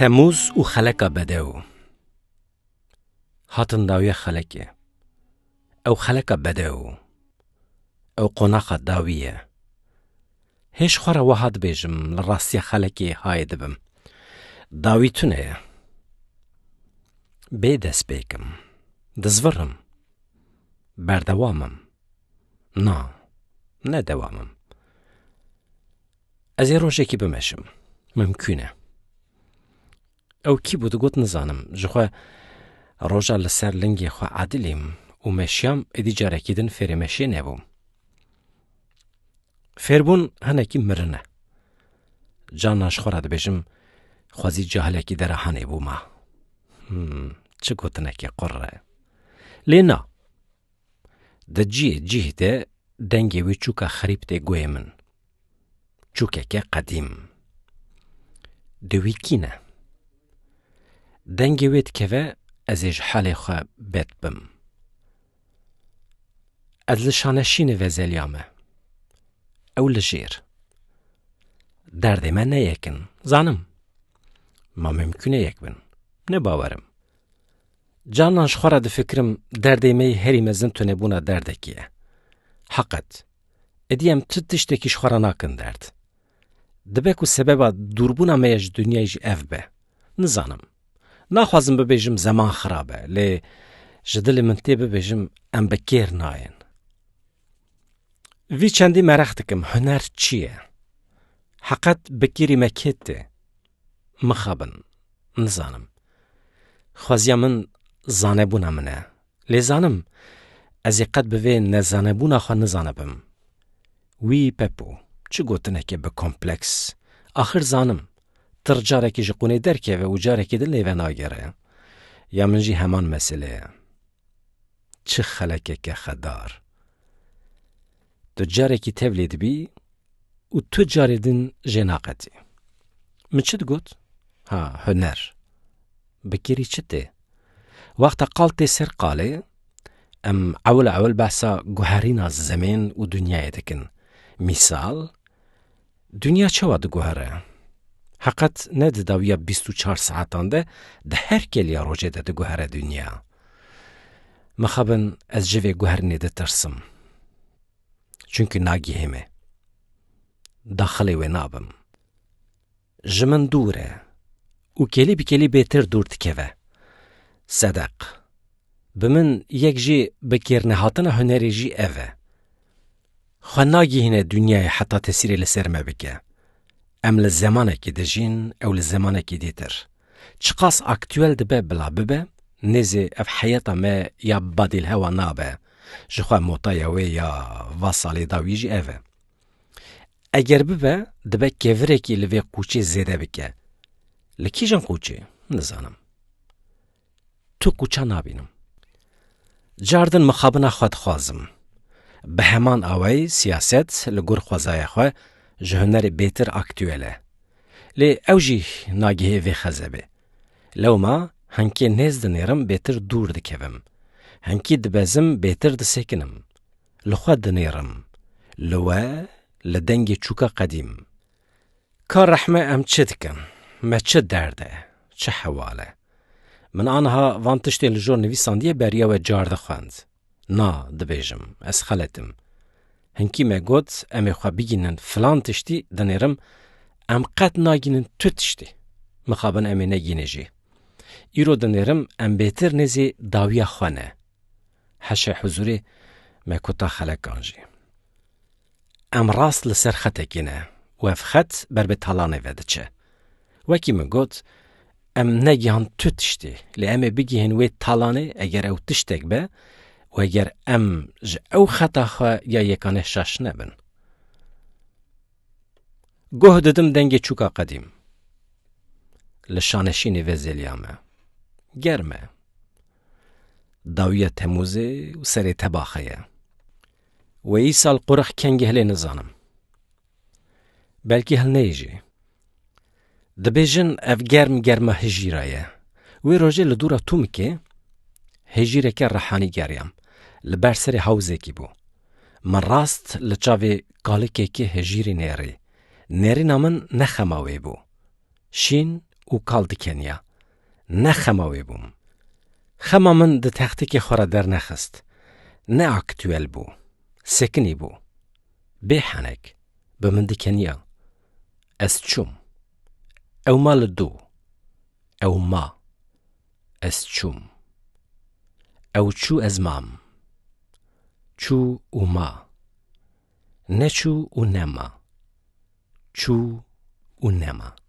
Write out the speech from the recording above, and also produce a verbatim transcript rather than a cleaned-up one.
Temûz û xeleka bedew. Hatin dawiya xelekê. Ew xeleka bedew. Ew qonaxa dawî ye. Hê ji xwe re wiha dibêjim, li rastiya xelekê hayê dibim. Dawî tune ye. Bê destpêk im. Dizvirim. Berdewam im. Na, ne dewam im. Ez ê rojekî bimeşim. Mimkûn e. Ew kî bû digot nizanim. Ji xwe roja li ser lingê xwe edilîm û meşiyam, êdî carekî din fêrê meşiyê nebûm. Fêrbûn hinekî mirin e. Carna ji xwe re dibêjim, xwezî cahilekî dera hanê bûma. Hmm, çi gotinekê qurr e. Lê na. Di cihê cihê de dengê wê çûka xerîb tê guhê min. Çûkeke qedîm. Di wî kî ne? Dengê wê dikeve, ez ê ji halê xwe bed bim. Ez li şaneşînê vezeliyame. Ew li jêr. Derdê me ne yek in. Zanim. Ma mimkûn e yek bin. Ne bawer im. Carnan ji xwe re difikirim, derdê me yê herî mezin tunebûna derdekê ye. Heqet. Êdî em tu tiştekî ji xwe re nakin derd. Dibe ku sebeba dûrbûna me ya ji dinyayê jî ev be. Nizanim. Naxwazim bibêjim zeman xirab e, lê ji dilê min tê bibêjim em bi kêr nayên. Vî çendî mereq dikim, huner çi ye? Heqet bi kêrî me kê tê? Mixabin, nizanim. Xweziya min zanebûna min e. Lê zanim, ez ê qet bi vê nezanebûna xwe nizanibim. Wî pepû, çi gotineke bi kompleks. Axir zanim, tir carekî ji qûnê derkeve û carekî din lê venagere. Ya min jî heman mesele ye. Çi xelekeke xedar. Tu carekî tevlê dibî û tu carê din jê naqetî. Min çi digot? Ha, huner. Bi kêrî çi tê? Wexta qal tê ser qalê, em ewil ewil behsa guherîna zemên û dinyayê dikin. Mîsal, dinya çawa diguhere? Heqet ne di dawiya bîst û çar saetan de, di her keliya rojê de diguhere dinya. Mixabin ez ji vê guherinê ditirsim. Çimkî nagihê me. Daxilê wê nabim. Ji min dûr e û kelî bi kelî bêtir dûr dikeve. Sedeq. Bi min yek jî bi kêrnehatina hunerê jî ev e. Xwe nagihîne dinyayê heta tesîrê li ser me bike. Em li zemanekî dijîn, ew li zemanekî dîtir. Çiqas aktuel dibe bila bibe, nêzê ev heyeta me ya badîlhewa nabe. Ji xwe motaya wê ya va salê dawî jî ev e. Eger bibe, dibe kevirekî li vê qûçê zêde bike. Li kîjan qûçê? Nizanim. Tu qûça nabînim. Cardin mixabina xwe dixwazim. Bi heman awayî siyaset li gor xwezaya xwe ji hunerê bêtir aktuel e. Lê ew jî nagihê vê xezebê. Lewma hinkê nêz dinêrim bêtir dûr dikevim. Hinkî dibezim bêtir disekinim. Li xwe dinêrim. Li we, li dengê çûka qedîm. Ka rehme em çi dikin? Me çi derd e? Çi hewal e? Min aniha van tiştên li jor nivîsandiye beriya we carde xwend. Na, dibêjim, ez xelet im. Hinkî me got, em ê xwe bigînin filan tiştî, dinêrim, em qet nagînin tu tiştî. Mixabin em ê negîne jî. Îro dinêrim, em bêtir nêzî dawiya xwe ne. Heşê huzûrê me kuta xelekan jî. Em rast li ser xetekê ne û ev xet ber bi talanê ve diçe. Wekî min got, em negihan tu tiştê, lê em ê bigihên wê talanê eger ew tiştek be û eger em ji ew xeta xwe ya yekanê şaş nebin. Goh didim dengê çûka qedîm. Li şaneşînê vezeliya me. Germ e. Dawiya Temûzê û serê tebaxe ye. Wê îsal qurix kengê hilê nizanim. Belkî hilneyê jî. Dibêjin ev germ germa hijîra ye. Wê rojê li dûra Tûmikê hijîreke rehanî geriyam. Li ber serê hewzekî bû. Min rast li çavê kalikekê hijîrî nêrî. Nêrîna min ne xema wê bû. Şîn û kal dikeniya. Ne xema wê bûm. Xema min di textikê xwe re dernexist. Ne aktuel bû. Sekinî bû. Bê henek. Bi min dikeniya. Ez çûm. Ew ma li dû. Ew ma. Ez çûm. Ew çû, ez mam. Çû û ma. Neçû û nema. Çû û nema.